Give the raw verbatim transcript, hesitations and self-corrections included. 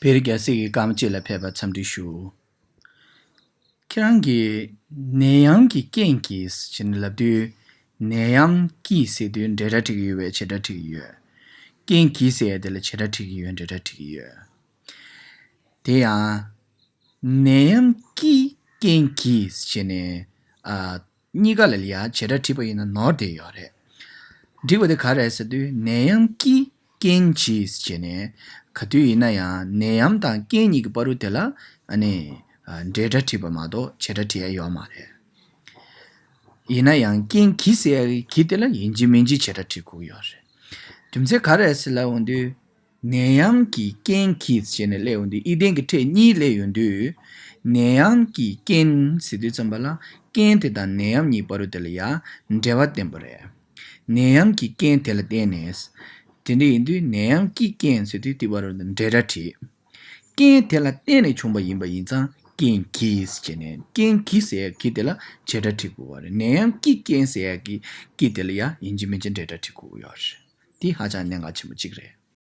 བེ་རི་རྒྱལ་སྲས་ཀྱི་སྐར་མ་གཅིག་ལ་ཕེབས་པར་འཚམས་འདྲི་ཞུ། ཁྱེད་རང་གིས་ནད་ཡམས་ཀྱི་རྐྱེན་གྱིས་ཞེས་ནས་ལབ་དུས། ནད་ཡམས་ཀྱིས་ཟེར་དུས་འབྲེལ་སྒྲ་འབྲི་གི་ཡོད་པས་བྱེད་སྒྲ་འབྲི་གི་ཡོད། རྐྱེན་གྱིས་ཟེར་ཡ་དེ་ལ་བྱེད་སྒྲ་འབྲི་གི་ཡོད། འབྲེལ་སྒྲ་འབྲི་གི་ཡོད། དེ་ཡང་། ནད་ཡམས་ཀྱི་རྐྱེན་གྱིས་ཞེས་ནས། ཨ། གཉིས་ཀ་ལ་ཡ་བྱེད་སྒྲ་བྲིས་པ་ཡིན་ན་ནོར་བསྡད་ཡོད་རེད། འགྲིག་པ་དེ་ག་རེད་ཟེར་དུས། ནད་ཡམས་ཀྱི་རྐྱེན་གྱིས་ཞེས་ནས། ག་དུས་ཡིན་ན་ཡང་ནད་ཡམས་དང་རྐྱེན་གཉིས་ཀྱི་བར་དུ་དེ་ལ་ཨ་ནི་འབྲེལ་སྒྲ་བྲིས་པ་མ་གཏོགས་བྱེད་སྒྲ་བྲིས་ཡ་ཡོད་མ་རེད། ཡིན་ན་ཡང་རྐྱེན་གྱིས་ཟེར་ཡ་གི་གྱིས་དེ་ལ་ཡིན་གཅིག་མིན་གཅིག་བྱེད་སྒྲ་བྲིས་དགོས་ཀྱི་ཡོད་རེད། རྒྱུ་མཚན་ག་རེ་རེད་ཟེར་ལབ་འོང་དུས། ནད་ཡམས་ཀྱི་རྐྱེན་གྱིས་ཟེར་ནས་སླེབས་འོང་དུས། ཨི་ལྡན་གྱི་ཕྲད་གཉིས་སླེབས་ཡོང་དུས། ནད་ཡམས་ཀྱི་རྐྱེན་ཟེར་དུས་ཙམ་པ་ལ། རྐྱེན་དེ་དང་ནད་ཡམས་གཉིས་བར་དུ་དེ་ལ་ཡང་འབྲེལ་བ་བསྟན་པ་རེད། ནད་ཡམས་ཀྱི་རྐྱེན་དེ་ལ་བརྟེན་ནས། དེ་འདྲ་ཡིན་དུས་ནད་ཡམས་ཀྱི་རྐྱེན་ཟེར་དུས་དེ་བར་དུ་འབྲེལ་སྒྲ་བྲིས། རྐྱེན་དེ་ལ་བརྟེན་ནས་བྱུང་བ་ཡིན་པ་ཡིན་ཙང་རྐྱེན་གྱིས་ཟེར་ནས། རྐྱེན་གྱིས་ཟེར་ཡ་གྱིས་དེ་ལ་བྱེད་སྒྲ་བྲིས་དགོས་པ་རེད། ནད་ཡམས་ཀྱི་རྐྱེན་ཟེར་ཡ་གི་གྱིས་དེ་ལ་ཡང་ཡིན་གཅིག་མིན་གཅིག་འབྲེལ་སྒྲ་བྲིས་དགོས་ཀྱི་ཡོད་རེད། དེ་ཧ་ཅང་གནད་འགག་ཆེན་པོ་གཅིག་རེད།